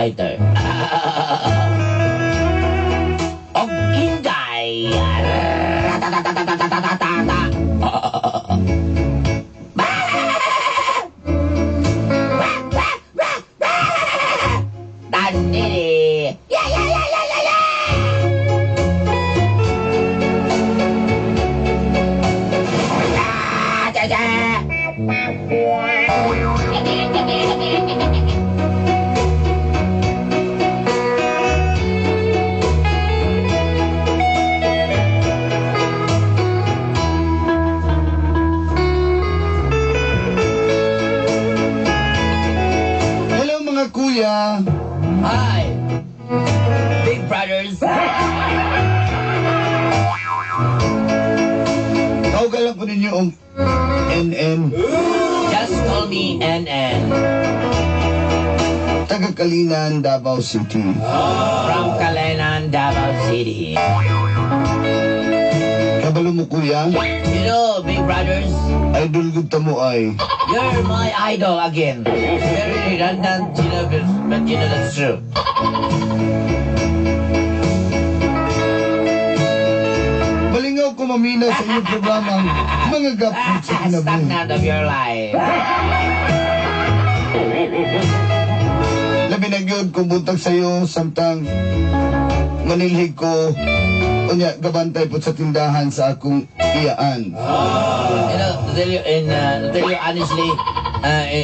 fighter. Og Inday. Ratatatatatatatata. Tanini. Yeah, yeah, yeah, yeah, yeah, yeah. Ah, ja, ja. Hello, mga kuya. Hi, big brothers. Tawagan lang ko ninyo ang NN. Just call me NN. Taga Kalinan, Davao City. From Kalenan, Davao City. Kabalo mo, kuya, You know, big brothers, idol gud ta mo ay. You're my idol again. Very redundant, but you know that's true. Malingaw ko mamina sa inyong programang Mga Gapit sa Kinabuhi. Stagnant of your life. Labi na gyud kung buntag sayo samtang manilhig ko unya gabantay po sa tindahan sa akong iyaan. To tell you honestly,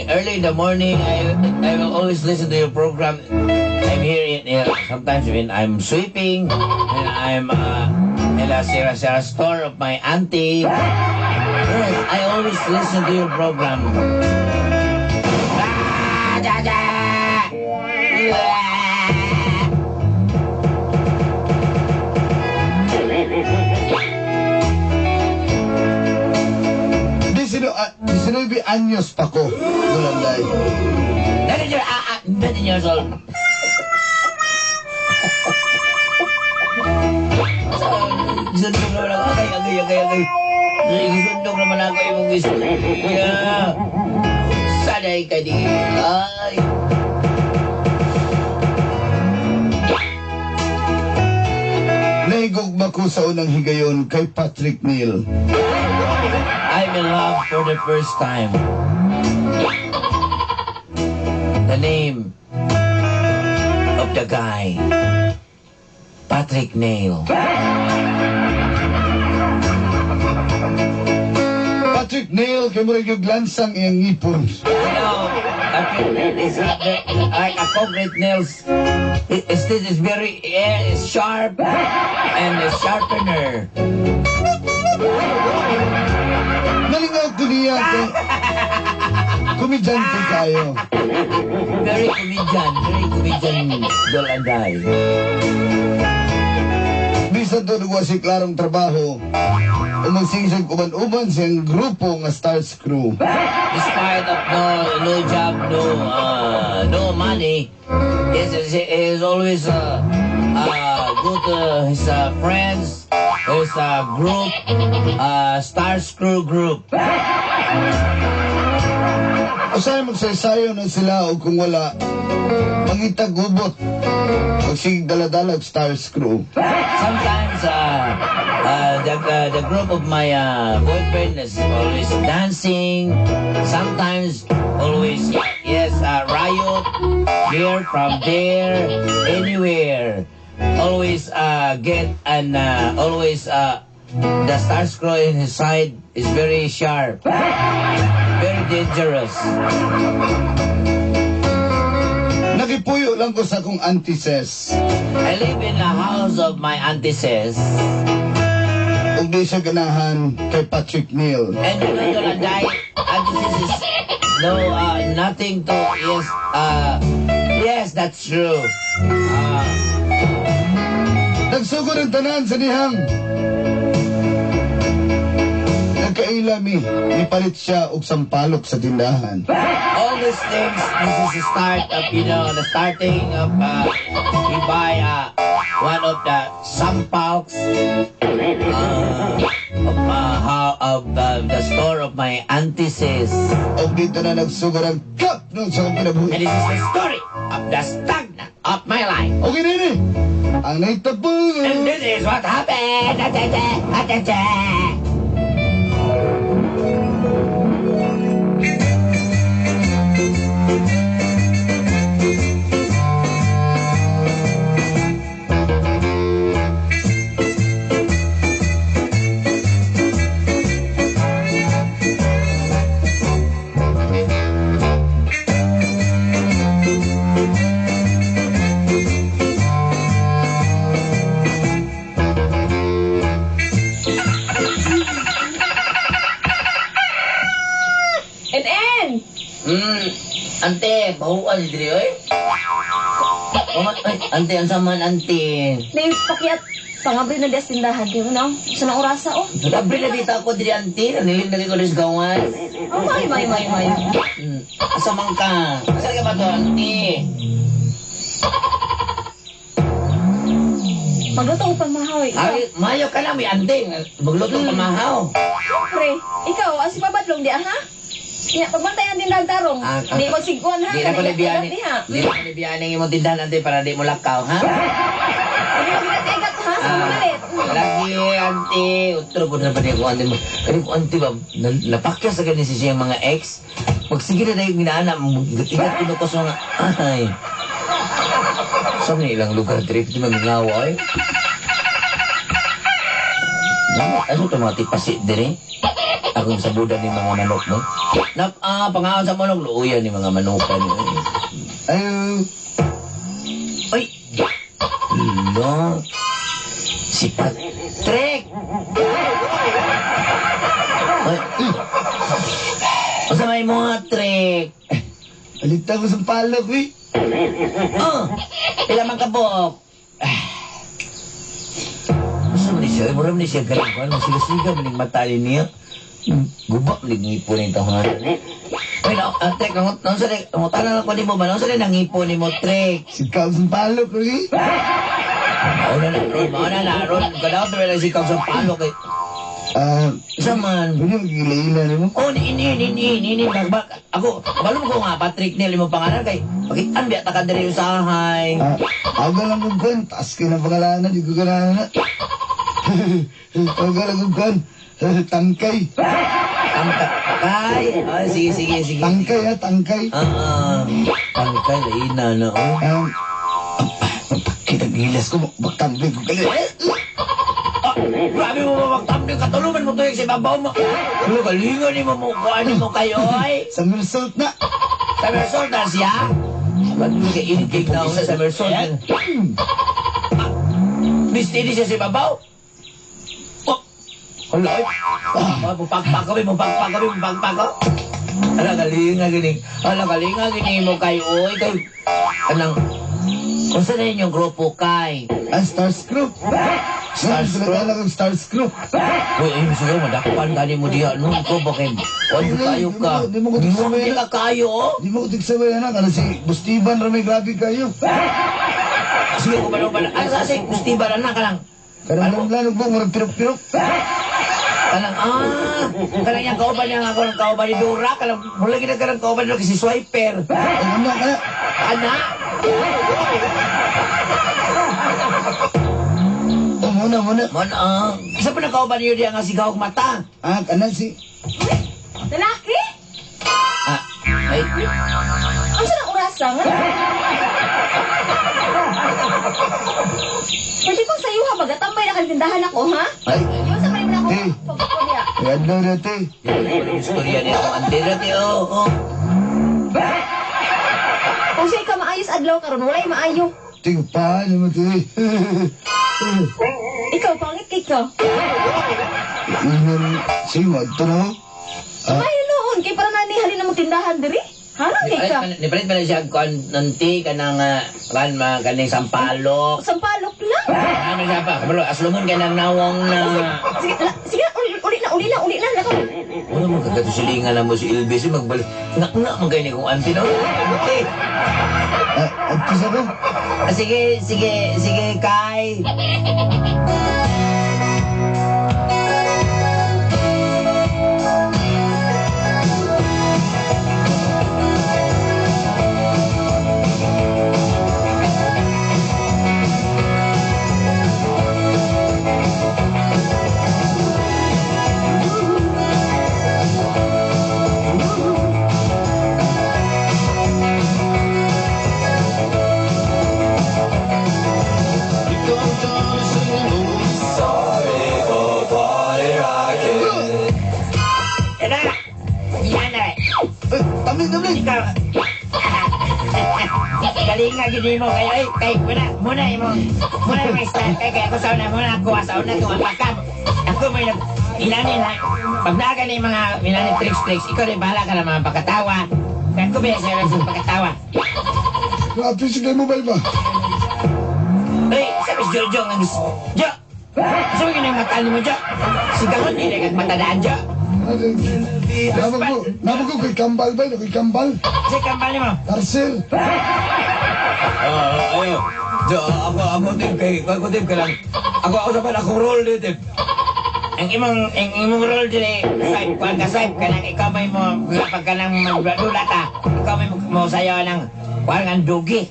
early in the morning, I will always listen to your program. I'm here sometimes when I'm sweeping, and I'm in a sari sari store of my auntie. Yes, I always listen to your program. Ah, ja, ja. Ah. 19 anyos pa ko, Dulanday. 19 years old. Gisundog naman ako. Agay, agay, agay, agay. Gisundog naman ako imong istorya. Sanay ka di. Ay. Nahigugma ko sa unang higayon kay Patrick Neal. I'm in love for the first time. The name of the guy, Patrick Neal. Patrick Neal, kay murag yung lansang iyang ngipon. Patrick Neal is like a concrete nails. This is very, yeah, it's sharp and a sharpener. Nalingaw ko niya kay komedyante kayo. Very comedian, Dolanday. Bisan to nagwa si klarong trabaho, umagsingsag uban-uban siyang grupo nga Stars Crew. Despite of no job, no money, he is always go to his friends, his group, Stars Crew group. Usahay magsaysayo na sila o kung wala, mangitag gubot. Magsigig dala-dala og Stars Crew. Sometimes the group of my boyfriend is always dancing. Sometimes always, yes, riot here from there, anywhere. Always get and always the star scroll in his side is very sharp, very dangerous. Nakipuyo lang ko sa akong auntie Ses. I live in the house of my auntie Ses. Ug di siya ganahan kay Patrick Neal. And you know, Dolanday, auntie Ses is no, nothing to, yes, yes, that's true. Nagsugod ang tanan sa dihang nagkaila mi, nipalit siya og sampalok sa tindahan. All these things, this is the start of, the starting of, we buy one of the sampalks of the store of my auntie Sis. Og dito na nagsugod ang kap nung sa akong kinabuhi. And this is the story of the stagnant. of my life. Okay, nene. Ang naitabo. And this is what happened. Atete, atete. NN! Ante, bahuan si Dre, oy. Ay, ante, ang saman, ante. Nay, pakiat. Pangabri na des tindahan. Kaya mo na, sa na orasa, oh. Abri na dito ako, Dre, ante. Nanilig na ko rin sa gawan. Oh, may, may, may, may. Asa man ka? Asa ka ba to, ante? Magluto ko pa mahaw, eh. Ay, mayo ka na, may ante. Magluto pa mahaw. Pre, ikaw, ang si Pabadlong di, ah, ha? Ya, pagbantay ang tindahan tarong. Ah, Di magsigwan, ha? Di na ko Kanang nabiyani. igat, ha? Di na ko nabiyani ang imong tindahan, ante, para di mo lakaw, ha? Di magigat-igat, ha? Sa mga. Lagi, ante. Utro po na pa niya ko, ante. Kani ko, ante ba, napakya sa ganin si siyang mga ex. Magsige na dahil ginana, igat kuno ko sa mga, ay. Sa mga ilang lugar, dire, ito mamingawa, ay. Ano ito mga tipasi, dire? Akong sabudan ni mga manok, no? Nap, pangaon sa manok, luuyan ni mga manukan. Ay. Ayo. Ay! Lo. Si Patrick! Ay. Unsa may mga trick? Alita ko sa palok, eh. Oh, pila man ka buok? Unsa man ni siya? Mura man ni siya galing ko. Ano, siga-siga man ning mata niya. Guba man ning ngipo ni taon. Ay, no, Trek, nang sa ngutana lang ko nimo ba? Nang sa nangipo nimo, Trek? Sikaw sa palok, eh. Mauna na, Ron. Mauna na, Ron. Ganaw, pero lang sikaw sa palo kay. Isa man. Pwede mag-ila-ila nimo? Oh, ni ini ini ini ini ini bak ako kabalo ko nga Patrick Neil imong pangalan kay pakitan biya ta ka diri usahay. Ako lang kong kwan. Taas kayo ng pangalanan. Di ko ganahan na. Ako lang kong kwan. Tangkay. Tangkay. Ah, sige sige sige. Tangkay, ha? Tangkay. Tangkay laina na oh. Pagkita gilas ko, magtambling ko gali. Ah, grabe mo ba magtambling katuluman mo tuyok sa ibabaw mo. Ano galingan ni mo mo kuan mo kayo ay. Sa result na. Sa result na siya. Ba't mo kay init kay tao sa result? Ah, Miss siya sa ibabaw. Oh. Hala, ay. Ah, mupagpag kami, mupagpag kami, mupagpag ko. Hala, galinga gini. Hala, galinga gini mo kayo, oy. Kay, anang, kung saan na inyong grupo kay? Ah, Stars Crew. Stars Crew? Sila kang Stars Crew. Uy, ayun siguro, madakpan gani mo diya. No, ikaw ba kay, wag kayo ka. Di mo ko tigsabay Di na. ka kayo, oh. Di mo ko tigsabay na. Kana si Bustiban ramay grabe kayo. Sige, kung ano ba na. Ano sa si Steven, anak ka lang. Kanang lang mo, murag pirok-pirok. Kanang, kanang yung kauban niya ako ng kauban ni Dora. Kanang, mula gina kanang kauban ni Dora kasi swiper. Ay, ano ka na? Anak! Oh, muna, muna. Mon, Isa pa na kauban niyo diya nga sigaw mata. Ah, kanan si... Lalaki? Ah, ay, Ang saan ang orasa nga? Pwede kong sayo ha, magatambay na tindahan ako, ha? Ay. Yung sa may ako, Eh. pagkukuha niya. Ay, adlaw na, te. Yan yung istorya niya akong ante dati, oh. Kung siya ka maayos adlaw karon, walay maayo. Ting, paano mo, te? Ikaw, pangit kay ka. Ingon, sige, magto na ako. Ah. Ay, noon, kay para nani halin na mo tindahan diri. Harang kay ka. Nipalit pa na siya kuan nanti kanang kan mga kaning sampalok. Sampalok lang. Ano siya pa? Kabalo aslungon kay nang nawong na. Sige, la, sige, uli, uli na, uli na, uli na. Nako. Wala mo kagato silingan na mo si Ilvis magbalik. Nga nga man kay ni kong ante no. Ante. Ah, adto sa ko. Ah, sige, sige, sige kay. Tabling, tabling. Ikaw. Galing nga gini mo kayo ay kay muna muna imo muna imo style kay kay ako sa una muna ako sa una kung apaka ako may nag inani na pag naa ni mga inani tricks tricks ikaw rin bahala ka ng mga pagkatawa kay ako ba sa pagkatawa. Grabe, sige mo ba iba? Ay, sabi si Jojo nga Jo! Sabi ko na mata mo, Jo! Sigahon, hindi kag matadaan, Jo! Nabag ko kay Kambal ba? Kay Kambal? Sa kambal mo! Arcel. Ayo. Jo, ako tip kay ako tip ka lang. Ako sa akong role dito. Ang imong role dili, swipe, kuan ka swipe, kanang ikaw may mo, pag kanang magdula ka, ikaw may mo sayaw ng kuan ang dugi.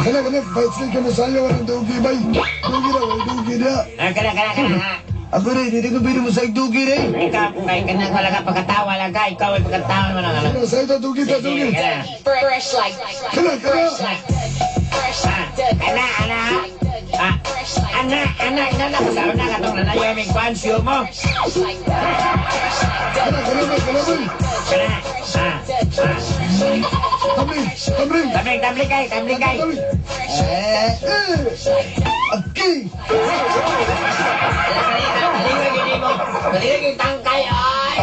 Kana, kana, fight ka mo sa'yo, walang dugi bay. Dugi na, walang dugi na. Ah, kana, kana, kana, ha. Ako rin, hindi ko pwede mo sa dugi rin. Ikaw, kay kanang wala ka pagkatawa lang ka, ikaw ay pagkatawa mo lang, ano. Kana, sa'yo ta, dugi ta, dugi. Kana, Fresh like Kana, kana. fresh like fresh ah, like kana, ana, ah, fresh like ana, ana, ana, sa una ka tong nanayo aming kuan, siyo mo. fresh like fresh like Kana, kana, bay, kana, bay. Kana, ah, ah. Tabling, tabling. Tabling, tabling kay, tabling kay. Tabling. Eh, eh. Okay. Kalinga gini mo. Kalinga gini tangkay, ay.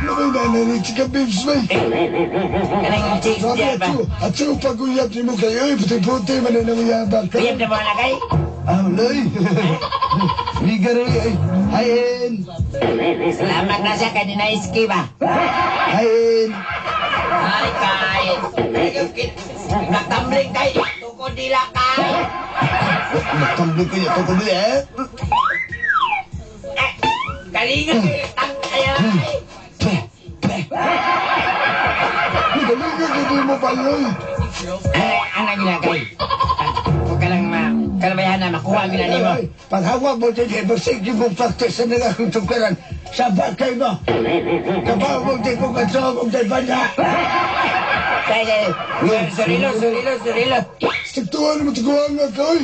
Ano ba yung nanay? Chika beefs, bay. Kanang chicks Sabi, diyan ba? atso, atso, pag-uyap ni mo kayo, eh, puti-puti, man na uyabak ka. Uyab na mo na kay? Ah, lay. Liga rin, ay. Hi, En. Salamat na siya kay Dinaiski ba? Hi, En. Ay, kay. Nagtambling kay. Tukod dila kay. Nagtambling ko niya, tukod dila, eh. Eh, kalinga gini tangkay, ay. Pe, pe. Galinga gini mo pa yun. Ay, ana gina kay. Huwag ka lang ma... Kalabayan na, makuha gina nimo. Paghawak mo din, eh, magsige mo practice sa nila kung tungkaran. Sa bakay mo. Kabaw mo di ko katso mo di banda. Kay, kay. Surilo, surilo, surilo. Stigtuan mo, tuguan nga ka, oy.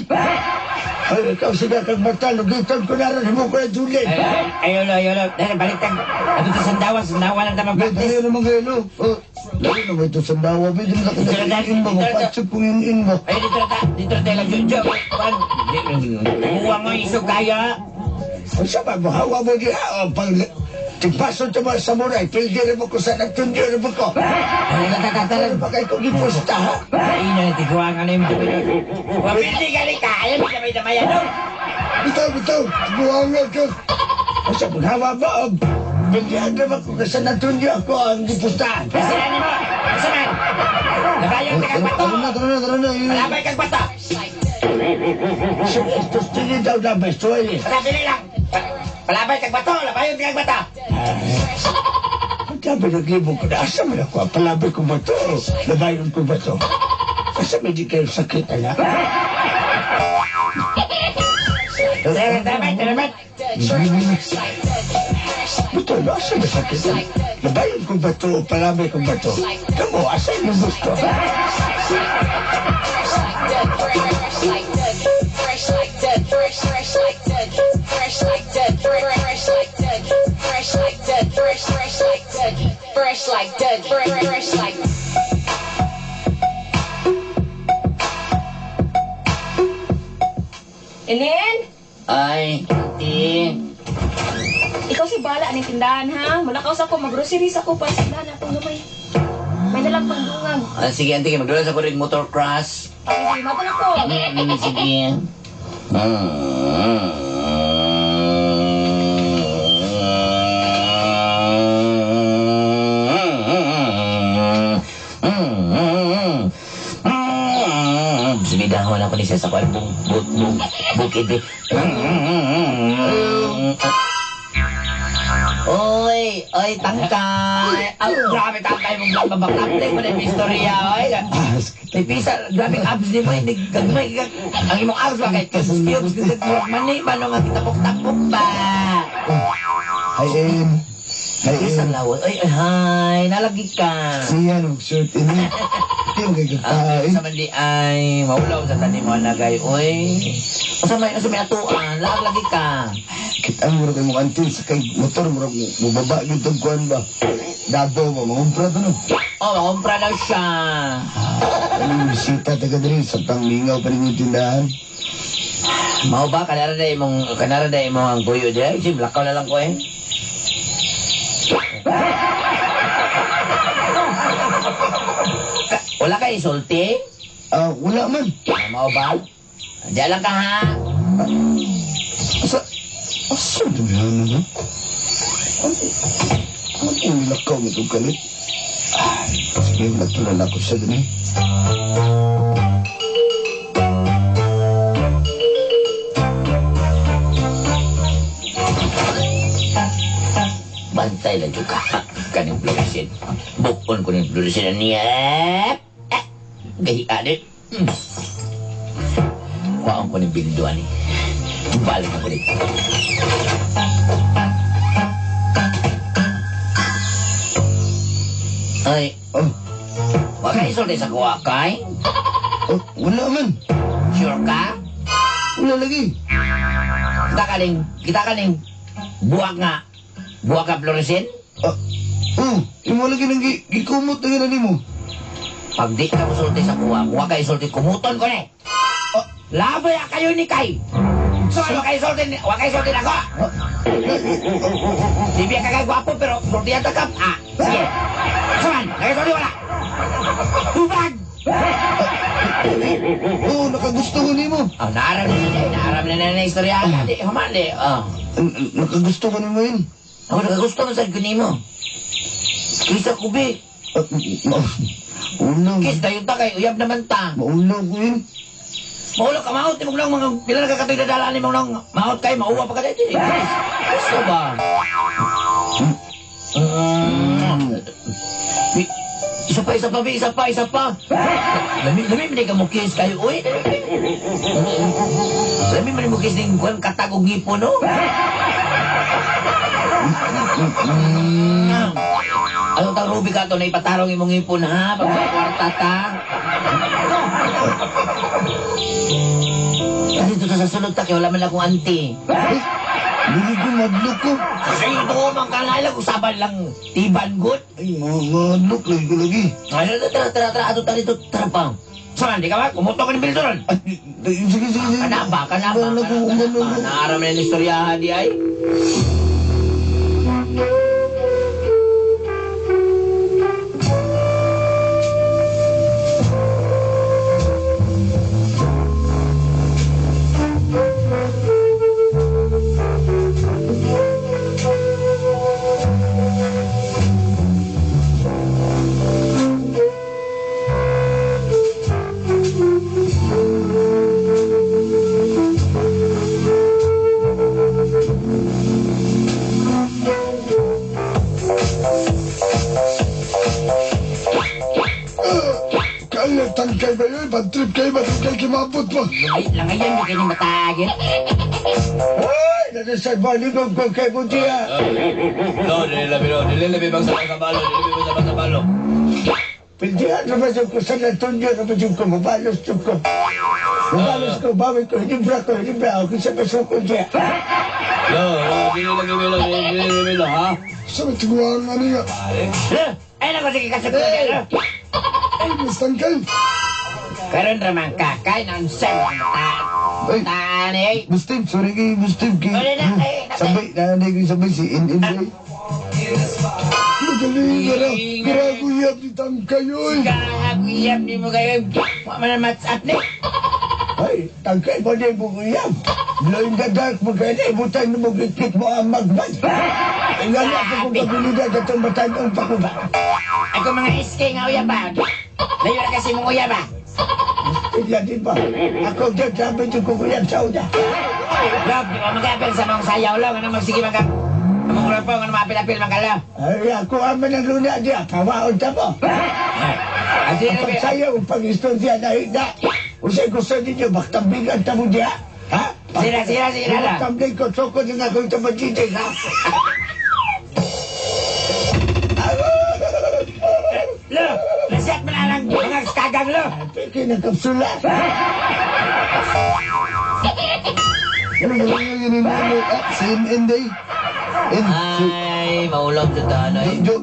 Ay, ikaw sila kang mata, lugitan ko na rin mo ko yung dulin. Ay, ayolo, ayolo. Dahil balik tag. Ato sa sandawa, sandawa lang tayo May mag-practice. tayo naman kayo, no? Oh, lalo na ito sandawa, ba? Hindi mo nakita in mo, mapatsip kung in in mo. Ay, dito na ta, dito na tayo lang, Jo, Jo. Juan, buwang mo yung isog kaya. Ang sama mo, hawa mo di ha, o pag tigpaso sa mga samurai, pildi mo ko sa nagtunyo mo ko. Ay, Ano ba kayo kong ipusta, ha? Ay, na, tiguan ka na yung Wapildi ka rin ka, ayaw mo sabay na no? Bitaw, bitaw, tuguan nga ka. Ang sa paghawa mo, o, pildihan naman ko sa nagtunyo ako ang ipustahan. Kasi na mo, kasi man. Labayon ka kag bato. Tara na, tara na, tara na. Malabay kag bato. Sige, tingin daw na besto eh. Sabi lang. Palabay kag bato, labayon kag bato. Ang sabi naglibog ko na, asa man ako, palabay ko ba to? Labayon ko ba to? Asa may di kayo sakit, ala? Tara, tara, tara. Betul, asa may sakit? Labayon ko ba to? Palabay ko ba to? Kamu, asa yung gusto? Fresh like dead, fresh, fresh like dead, fresh like dead, fresh like dead, fresh like dead, fresh, fresh like dead, fresh like dead, fresh, fresh like. Inin, Ay, auntie. ikaw si bala ning tindahan ha. Mulakaw sa ko, mag-groceries ako para sa tindahan akong gamay. May dalang pandungang. Ah, sige, auntie, magdala sa ko rin motor crash. Ay, sige, mata na ko. Sige. Sumidahon ako ni siya sa kwan bung buk buk bukid eh. Oy, oy, tangkay. Aw, grabe tangkay mong babakable mo na yung istorya, oy. May pisa, grabe ang abs ni mo, hindi gagmay. Ang imong abs ba kay cubes, mani ba no nga kitapok-tapok ba? Hi, En. Hi, Isa En. lawas. Ay, ay, hi, nalagi ka. Siya, no, shirt ini. Perti mo kay kagtae. Sa mandi ay maulaw sa tanim mo nagay oy. Asa may atuan, laag lagi ka. Kita mo kay mong antin sa kay motor mo mobaba gyud tong kuan ba. Davao ba mangumpra to no. Oh, mangumpra daw siya. Anong bisita taga diri sa tanglingaw pa rin yung tindahan. Mao ba kanara day imong ang tuyo dire? Sim lakaw na lang ko eh. Wala ka isulti? Wala man. Mao ba? Diyan lang ka ha. Asa ito ba? Ano ang nilakaw mo itong kalit? Sige, natulala ko siya dun eh. Bantay lang juga. Kaning fluorescent. Bukon ko ng fluorescent niya. Gahi adit. Kuhaan ko ng bilduan eh. Balik ako dito. Ay. Oh. Wag ka isulti sa kuha, kay? Oh, wala man. Sure ka? Wala lagi. Kita kaning buwag nga. Buwag ka fluorescent? Oh, imo lagi nang gikumot na gina nimo. Pag di ka musulti sa kuha, huwag ka isulti, kumuton ko ni. Laboy kayo ni Kay. So, wag ka isulti, ako. Di biya ka kay gwapo, pero sulti yata ka. Sige. Saman, nakasulti wala. Hubag! Oo, nakagusto ko nimo. Oh, naaram na na istorya. Di, human di. Oh. Nakagusto ko nimo yun. Ako nakagusto mo sa nimo. Kisa ko, be. Maulaw. Kiss tayo ta kay uyab naman ta. Maulaw ko yun. Maulaw ka maot imong nang mga pila na kakatoy dadala ni mong nang maot kay mauwa pa ka dito. Gusto ba? Isa pa. Lami man ka mo kiss kayo oy. Lami man mo kiss ning kuan katag og ngipon no. Ano tang rubi ka to na ipatarong imong ngipon ha pag kwarta ta. Kasi dito sa sulod ta kay wala man akong auntie. Dili ko madlok ko. Kasi ito man kanala kung saban lang tiban good. Ay, madlok lagi ko lagi. Ay, tara, ato ta dito, tara pa. Saan, di ka ba? Kumuto ka ng bildoron. Ay, sige. Kanaba. Naaram na yung istoryahan di ay. Tangkay ba yun? Bad trip kayo, bad trip kayo, kimabot mo. Ay, langayan mo kayo matagin. Ay, nanasalbaligog ko kay Butia. No, dili labi bang sa balo, dili labi bang sa balo. Pintihan naman yung ko San Antonio, naman yung ko, mabalos yung ko. Mabalos ko, bawi ko, hinibra ko, hinibra ako, sa masukod siya. No, dili lagi milo, dili milo, ha? Sa matiguan nga niya. Ay, nako, sige, kasagod. Ay, mas tangkay. Karon raman ka, kay nang sem. Ay, Tani. Bustib, sorry kay Bustib. Sorry na, ay, Sabay, nanay ko sabay si In-In. Magaling na Garaguyab ni tangkay, oy. Garaguyab ni mo kayo. Wa man match up ni. Ay, tangkay mo din mo kuyab. Glow in the dark mo kayo, ibutan mo gikit mo ang magmag. Ay, nga na ako kung kabilidad at ang batanong pa ko ba. Ako mga SK nga uyab ba? Layo na kasi mong uyab ba? Tigla di ba? Ako dyan, sabi ko kuyab sa una. Love, di ba mag-apel sa mga sayaw lang? Ano magsige mga... Among grupo, ano maapil-apil mga kala? Ay, ako aman ang luna diya, kawaon ta mo. Asi, Ang pagsayaw, pag-istorya na hina. Usay gusto ninyo, baktambigan ta mo diya. Ha? Sira, sira, sira na. Tambling ko, soko na nga kong tabadjidig, ha? Lo, nasiyak mo na lang mga kaglo. Peke na kapsula. Ano ba yung yun yun? Ah, CNN day. N, Ay, maulog sa daan ay. Jo,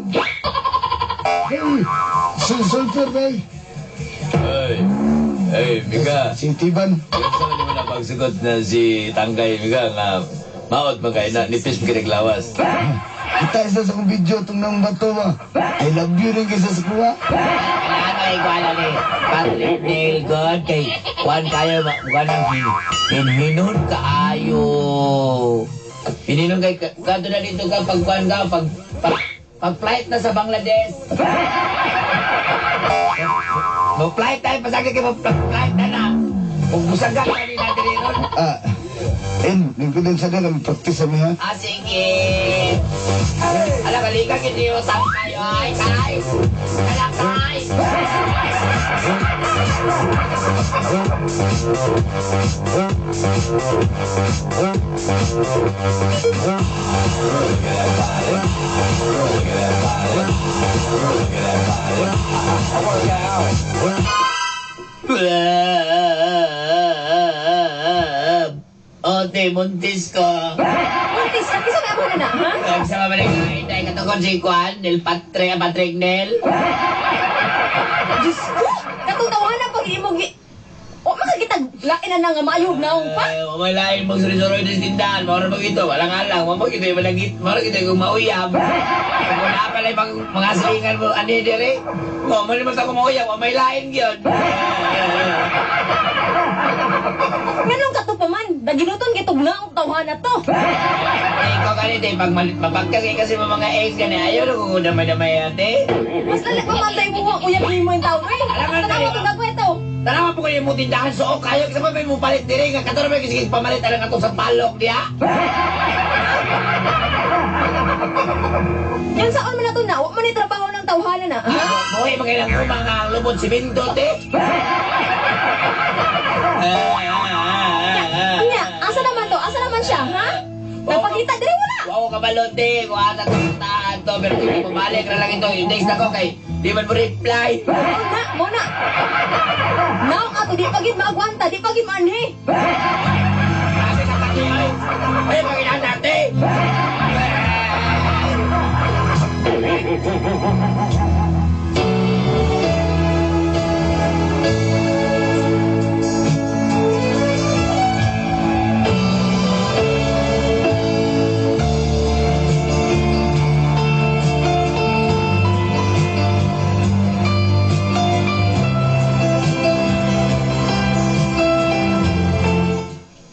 Hey, si Sulfur day. Ay, ay, Mika. si Tiban. Yung sa mo na pagsugot na si Tangkay, Mika, nga maot magkay na, nipis magkinaglawas. Kita isa sa kong video itong nang bato ba. I love you rin kaysa sa kuha. Kailangan ay kuan ni Patrick Neil God kay kuan kayo kuan ang hinhinon kaayo. Hininon kay kadto na dito ka pag kuan ka pag pag flight na sa Bangladesh. Mo flight tayo pasagi kay mo flight na na. Kung busaga ka ni na diri ron. Ah, N, lingkod din sa kami practice kami ha. Ah, sige. Ala, balikan gid niyo sa kayo. Ay, kay. Ala, kay. Ote, buntis ko. Buntis ka, kisa may amo na na, ha? Ang sa mga balik ay katukod si Kwan, Nel Patrick, Patrick Nel. Diyos ko! Katong tawanan pag imong gi... O, makakitag lain na na nga maayog naong pa. Ay, mamalain mo suroy-suroy ng tindahan. Maura mo ito, walang alang. Mamo ito, malagit. Maura ito, kung mauyab. Kung wala pala yung mga silingan mo, ano yun, dire? Mo, mo naman sa mauyab, mamay lain yun. Nganong kato pa man, nagiluton gitog naong tawhana to. Ay, ikaw ganito, eh, pag mapagkagay kasi mo mga eggs gani, ayaw na kung damay-damay ate. Mas lala pa man tayo buwang uyab nimo yung tao, eh. Alam nga, Tanawa dali. to dagway to. Tanawa po kayo mo tindahan so kayo kasi may mo palit dire nga kato may sige pamalit alang ato sa palok diya. Yan saan man na to na, wa man ni trabaho ng tawhana na, ha? Buhay magailang ko mga lubod simento te. Anya, asa naman to? Asa naman siya, ha? Nagpakita diri wala. Wow ka balote, kuha sa taan to pero kung pabalik na lang ito, i-text ako kay di man mo reply. Mo na, mo na. Naong ato di pagid maagwanta, di pagid maanhi. Grabe ka pati ay. Ay panginoon natin.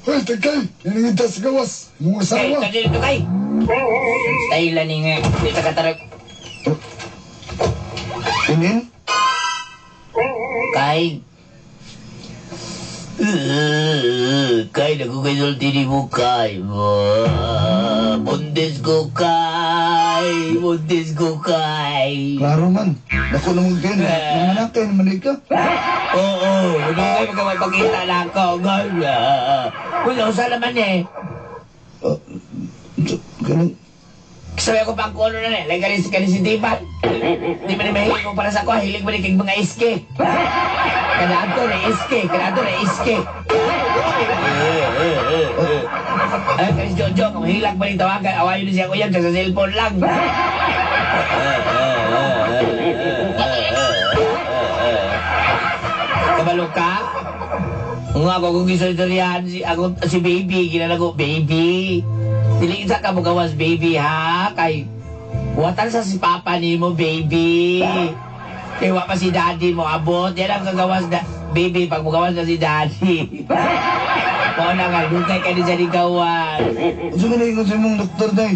Hoy, Tangkay, naningita sa gawas. Mong Kay, asawa. ito dito kay. Style ni nga. Dito ka tarag. Inin? Kay. Kay, nagkukasulti ni mo, kay. Buntis ko, kay. Buntis ko, kay. Klaro man. Dako naman kayo. Nanganak kayo naman ka. Oo, huwag kayo magkapagpakita na ako. Wala, usa naman eh. Ganun. Sabi ako pang kulo na eh. Like, ganis, ganis si Tiban. Di ba ni mahilig ko para sa ako, hilig mo ni kay mga iske. Kada ato na iske, kada ato na iske. Ay, kanis Jojo, kung hilak ba ni tawagan, awayon ni siya ko yan, sa cellphone lang. Kabalo ka? Nga ako kung gisulturihan si, ako, si baby, ginala ko, baby. Dili isa ka mo gawas, baby, ha? Kay, watan sa si papa nimo, baby. Kay wa pa si daddy mo abot. Yan ang kagawas na, baby, pag mugawas na si daddy. Mao na nga, dugay ka ni siya ni gawas. Unsa man ingon sa imong doktor day?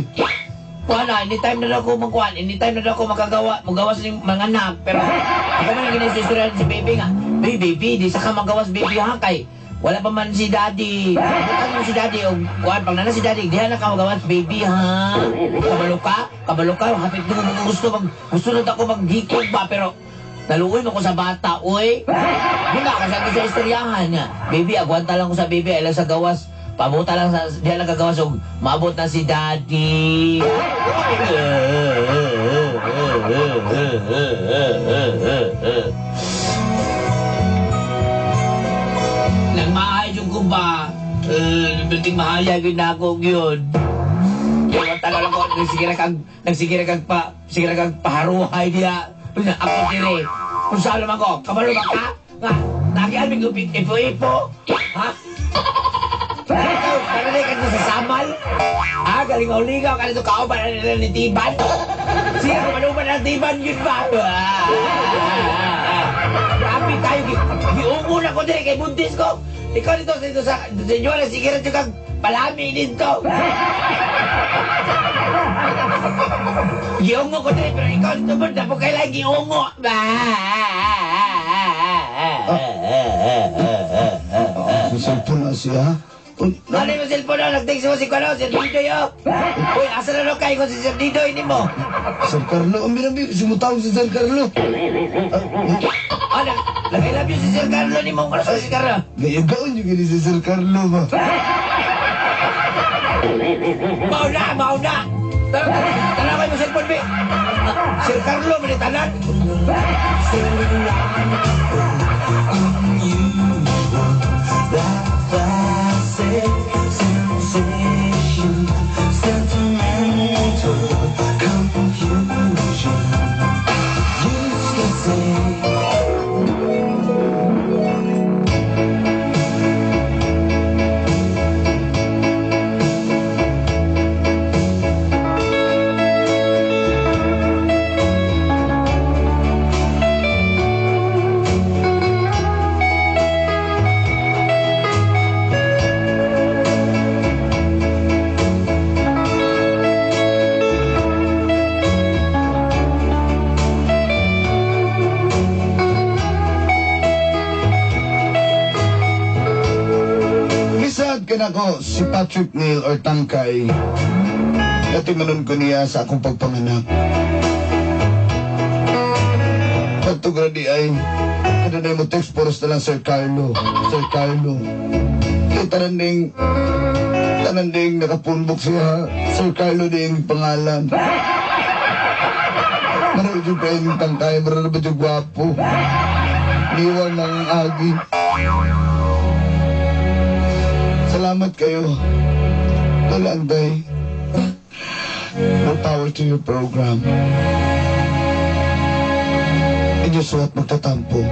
Wala, anytime na daw ako magkuhan, anytime na daw ako makagawa, magawas ng mga anak. Pero ako man ang ginasistoryan si baby nga, Hey, baby, di sa ka magawas, baby, ha, kay wala pa man si daddy. Butan mo si daddy, o kuhan, pag nana si daddy, di na ka magawas, baby, ha. Kabalo ka, kabalo ka, hapit mo gusto, mag, gusto na ako maghikog ba, pero naluoy mo ko sa bata, uy. Muna ka sa sa istoryahan niya. Baby, agwanta lang ko sa baby, alam sa gawas. Pabuta lang sa, di lang kagawas, og maabot na si daddy. Maaya gyud na ako gyud. Kaya tanaw lang ko, nagsigira kag paharuhay diya. Ako diri. Kung saan naman ko, kabalo ba ka? Nga, nagian mig ipo-ipo. Ha? Ikaw, kananay ka sa samal? Ha? Galingaw-ligaw ka nito kauban na nila ni Tiban? Sige, kumanuban ang Tiban yun ba? Grabe tayo, giungo na ko diri kay buntis ko. Ikaw dito, dito sa senyora, sige na kag palami dito. Giungo ko diri, pero ikaw dito mo, dapo kailangan giungo. Sa cellphone na siya. Ano yung cellphone na? Nag-text mo si Kuano, Sir Didoy, oh. Uy, asa na raw kayo kung si Sir Didoy ni mo? Sir Carlo, ang binabi, simutawag si Sir Carlo. Ah, nag-I love you si Sir Carlo ni mo. Ano sa si Carlo? Gayagaon yung gini si Sir Carlo ba? Mao na, mao na. Tara, tara kayo mo cellphone, be. Sir Carlo, manitanan. Misad ka na ko si Patrick Neil or Tangkay. Natimanon ko niya sa akong pagpanganak. Pagtugra di ay, kada na mo text poros na lang Sir Carlo. Sir Carlo. Kaya tanan ding nakapunbok siya. Sir Carlo ding pangalan. Maroon yung kayo ng Tangkay, maroon ba yung gwapo? Niwan lang ang agi. Salamat kayo. Lola Anday. More power to your program. Inyo suwat magtatampo.